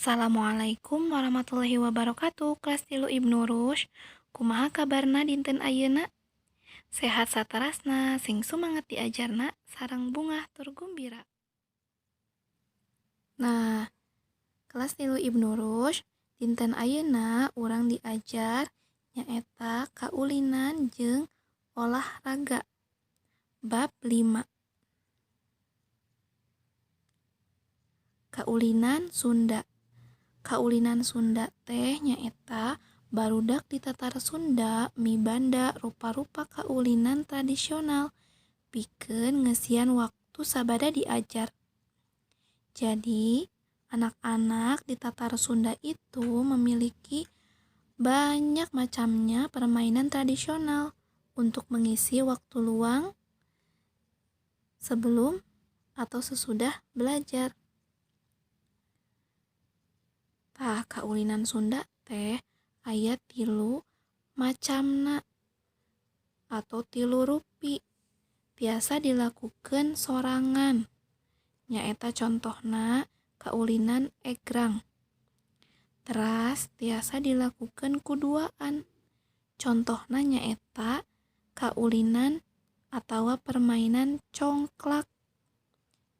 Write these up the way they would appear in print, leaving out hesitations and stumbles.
Assalamualaikum warahmatullahi wabarakatuh. Kelas 3 Ibnu Rushd. Kumaha kabarna dinten ayeuna? Sehat saterasna, sing sumanget diajarna, sareng bungah tur gumbira. Nah, kelas 3 Ibnu Rushd, dinten ayeuna urang diajar nyaeta kaulinan jeung olahraga bab 5. Kaulinan Sunda. Kaulinan Sunda teh nyaeta barudak di Tatar Sunda mibanda rupa-rupa kaulinan tradisional pikeun ngeusian waktu sabada diajar. Jadi, anak-anak di Tatar Sunda itu memiliki banyak macamnya permainan tradisional untuk mengisi waktu luang sebelum atau sesudah belajar. Tah, kaulinan Sunda teh aya 3 macamna atau 3 rupi. Tiasa dilakukeun sorangan. Nyaeta contohna kaulinan egrang. Teras tiasa dilakukeun ku duaan. Contohna nyaeta kaulinan atawa permainan congklak.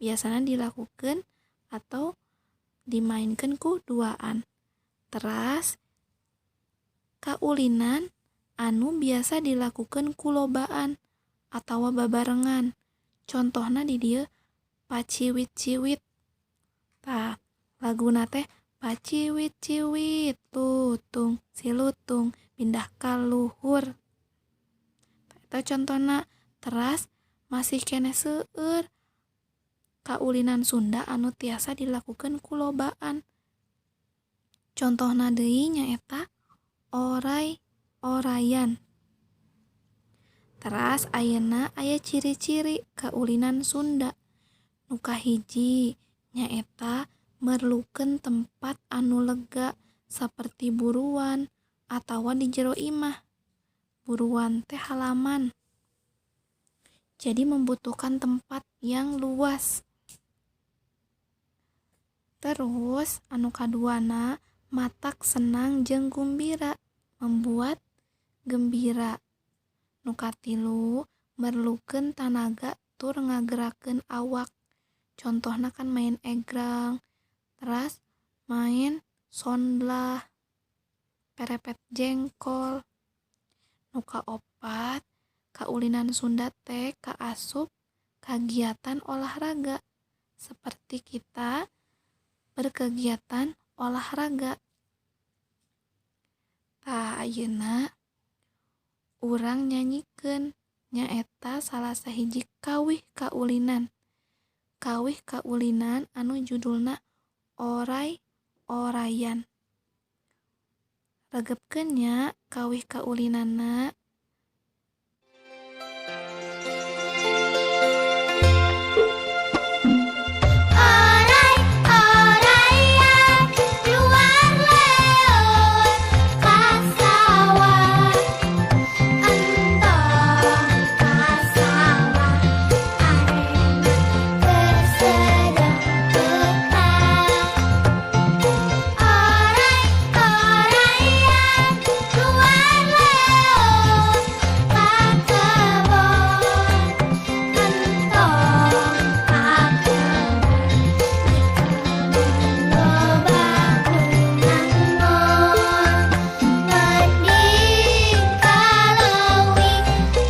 Biasana dilakukeun atau dimainkeun ku duaan. Teras kaulinan anu biasa dilakukeun ku lobaan atawa babarengan. Contohna di dieu paciwit-ciwit. Tah, laguna teh paciwit-ciwit lutung si lutung pindah ka luhur. Eta contohna. Teras masih keneh seueur kaulinan Sunda anu tiasa dilakukeun ku lobaan. Contohna deui nyaeta oray-orayan. Teras ayeuna aya ciri-ciri kaulinan Sunda. Nu kahiji nyaeta merlukeun tempat anu lega saperti buruan atawa di jero imah. Buruan teh halaman. Jadi membutuhkan tempat yang luas. Terus anu kaduana matak senang jeung gumbira, membuat gembira. Nu katilu merlukeun tanaga tur ngagerakeun awak. Contohna kan main egrang, teras main sondlah, perepet jengkol. Nu kaopat kaulinan Sunda teh kaasup kagiatan olahraga, seperti kita berkegiatan olahraga. Tah, ayeuna urang nyanyikeun nyaeta salah sahiji kawih kaulinan. Kawih kaulinan anu judulna Oray-Orayan. Regepkeun nya kawih kaulinanna. Oray-orayan luar leut ka sawah, entong ka sawah areuna keur sedeng peutang. Oray-orayan luar leut ka kebon, entong ka kebon, di kebon loba nu nangon. Mending ka leuwi,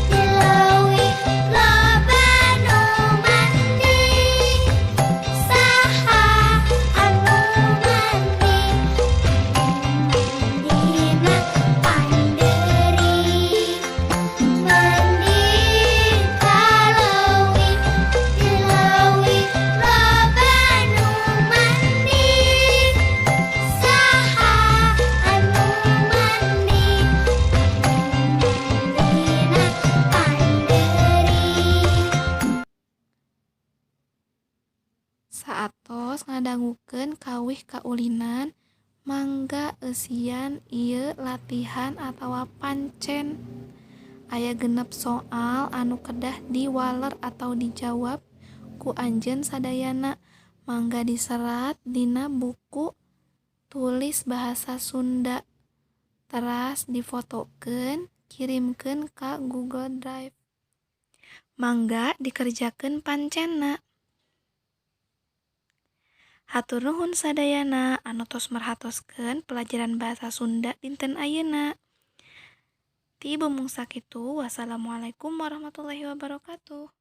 di leuwi loba nu mandi. Saha anu mandi? Anu mandina pandeuri. Mending ka leuwi, di leuwi loba nu mandi. Saha anu mandi? Anu mandina pandeuri. Saatos ngadangukeun kawih kaulinan, mangga eusian ieu latihan atawa pancen. Aya 6 soal anu kedah diwaler atau dijawab ku anjeun sadayana. Mangga diserat dina buku. Tulis bahasa Sunda, teras difotokeun, kirimkeun ka Google Drive. Mangga dikerjakeun pancenna. Hatur nuhun sadayana anu tos merhatoskeun pelajaran bahasa Sunda dinten ayeuna. Ti ibu mung sakitu, wassalamualaikum warahmatullahi wabarakatuh.